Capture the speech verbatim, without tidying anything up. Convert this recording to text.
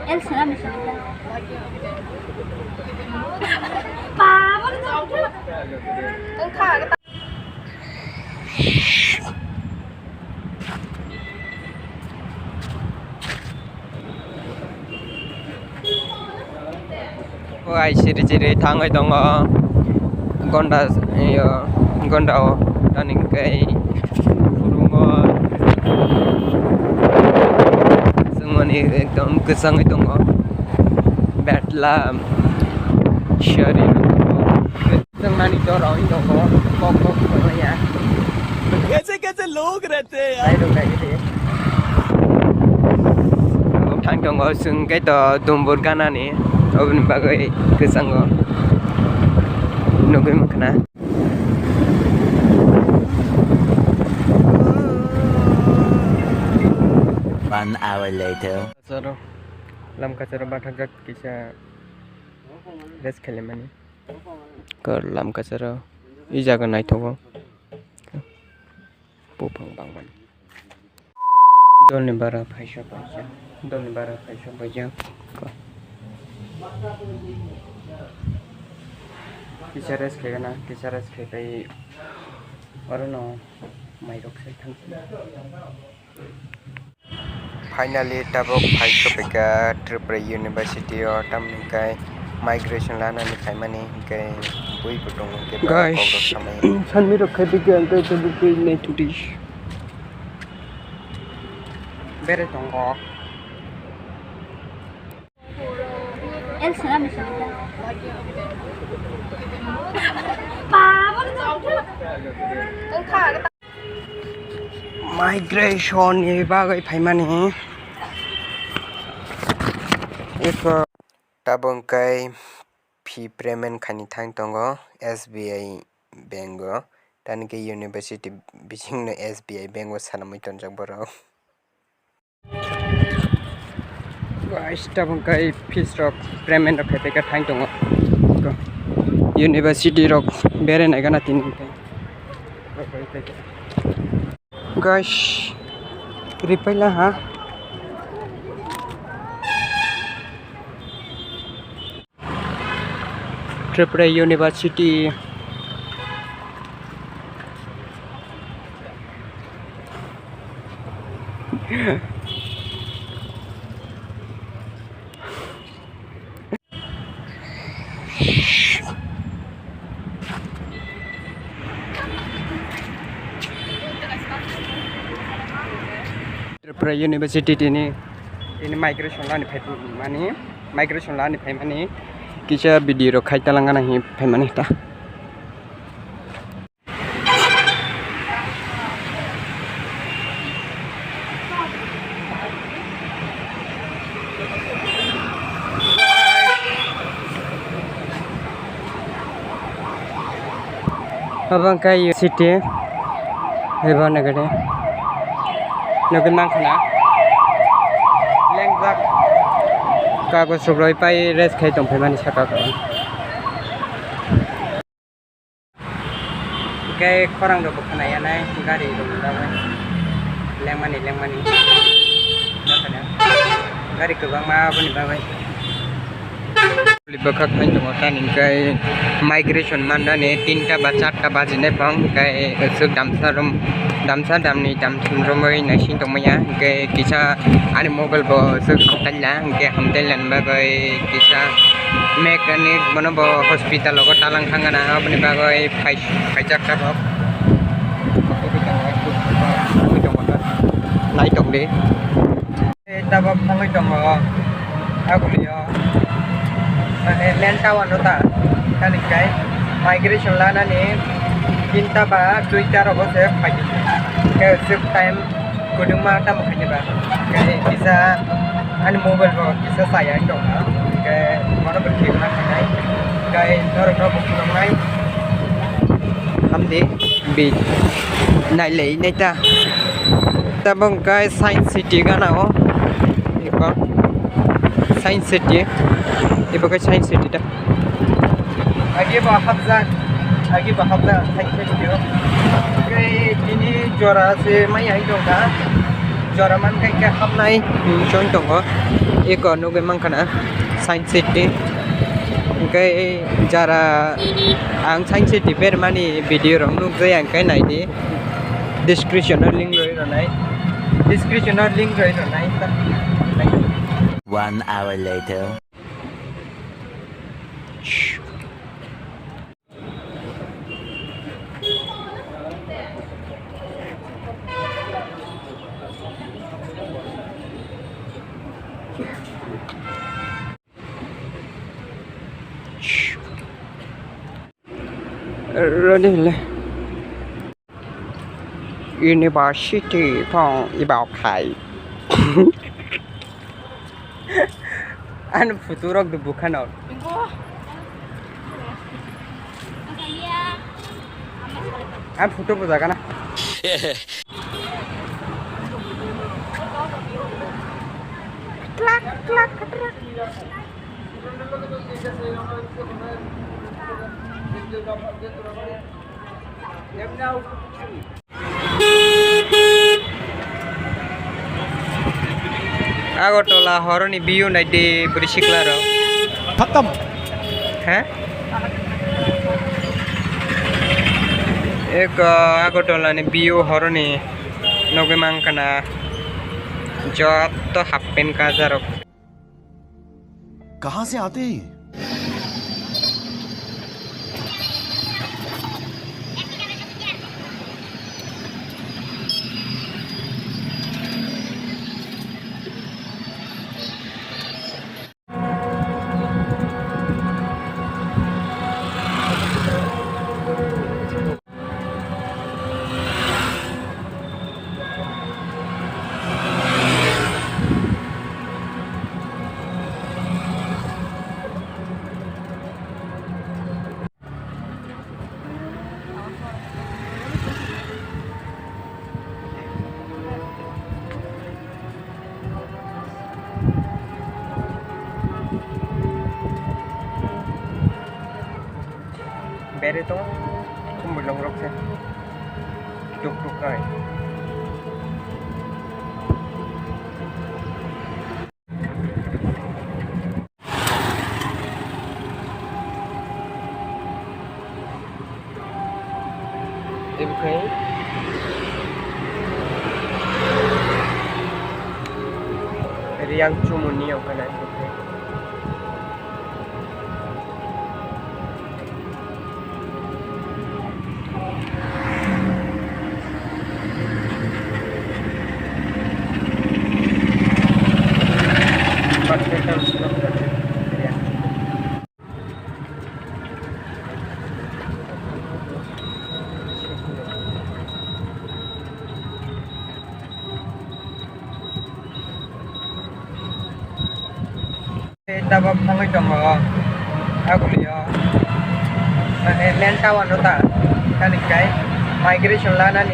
El sana mi sana. Baba. O ai siri siri thangwi tongo. Gonda, yo, gonda o taning kai kurungo. Sungmani ekdom kwchangwi tongo. Betla sari. Sungmani doro tongo. Kok kok tongo ya. कैसे कैसे लोग रहते हैं यार। Thang tongo, chwng khe to dumbur ganani, oboni bagwi kwchango nugwi mankha na. One hour later. Kasaro, lam kasaro bathakjak kisa rest khaimani. Kor lam kasaro, i jaga naithogo. Buphang bangmani. Dolni bara phaisa paijak. Dolni bara phaisa paijak. Kisa rest khaigana, kisa rest khaipai orono mairok sai thangsi. Finally, tabuk phai sophaikha Tripura University o, tamni hwnkhe migration lanani phaimani hwnkhe bui bo tongo hwnkhe Guys, kokrok samai. Sanmi rok khai bigyan tei tabuk twi nai tuti. Bere tongo. El sana mi sana. Baba. Migration ni bagwi phaimani. Eko. Tabuk hwnkhe fee payment khaini thang tongo S B I bank o. Tani khe university bisingno S B I bank o sanamwi tonjak borok. Guys, tabuk hwnkhe fees rok payment rok khaiphaikha thang tongo. University rok berai naigana tini hwnkhe. Guys, ripaila ha. Tripura University. Tripura University tini, tini migration lani phaimani, migration lani phaimani kisa video rok khai talangana hi phaimani ta. Abo wngkha U C T, ebo nugwi de. Nugwi mankha na? Lengjak. Kagoj rok rwi pai rest khai tongphaimani saka o. Hwnkhe khorang rokbo khwnaya nai gari rokni bagwi. Lengmani, lengmani. Gari kwbangma aboni bagwi. Bwkhak hai tongo, tani hwnkhe migration mannani tinta ba charta bajinai bong, hwnkhe aswk damsa rom, damsa damni dam romwi naising tongmaya, hwnkhe kisa ani mobile bo aswk hamtaila, hwnkhe hamtailani bagwi kisa mechanic bono bo hospital o talang thangana, aboni bagwi phai, phaijak tabok. Naitok de. Tabok thangwi tongo, agulio. Mane main tower no ta, tani kai migration lanani tinta ba duita rogo se phai. Ke sip time kuduma tamo khaini ba. Ke kisa ani mobile bo kisa saya tongma. Ke mono bo thik ma khanai. Kai norok no bo khulumnai. Hamdi bi nailai neta. Tabok kai Science City gana o. Iko Science City. Ibo kai Science City ta. Agi bo hapjak. Agi bo hapjak Science City o. Kai tini jora se mai ai dong da. Jora man khe khe hapnai, hmm, chwng tongo. Eko nugwi mankha na Science City. Hwnkhe jara ang Science City bermani video rok nukjai ang khe naidi. Description o link rwi rwnai. Description o link rwi rwnai. One hour later. Rani le. University phong ibao khai. Ano photo rok do bukha no. Ang photo bo jaga na. Klak, klak, klak. Agartala horoni view naidi bwrwi sikla rok. Khatam. He? Eko Agartala ni view horoni nugwi mankha na joto half pant kajarok. कहाँ से आते हैं ये? Bere tongo, khumui longrok se tuk tuk khai. Ibukhai Riang Chumuni okhana ibukhai. Tabok thangwi tongo o, agulio. Mane main tower no ta, tani kai migration lanani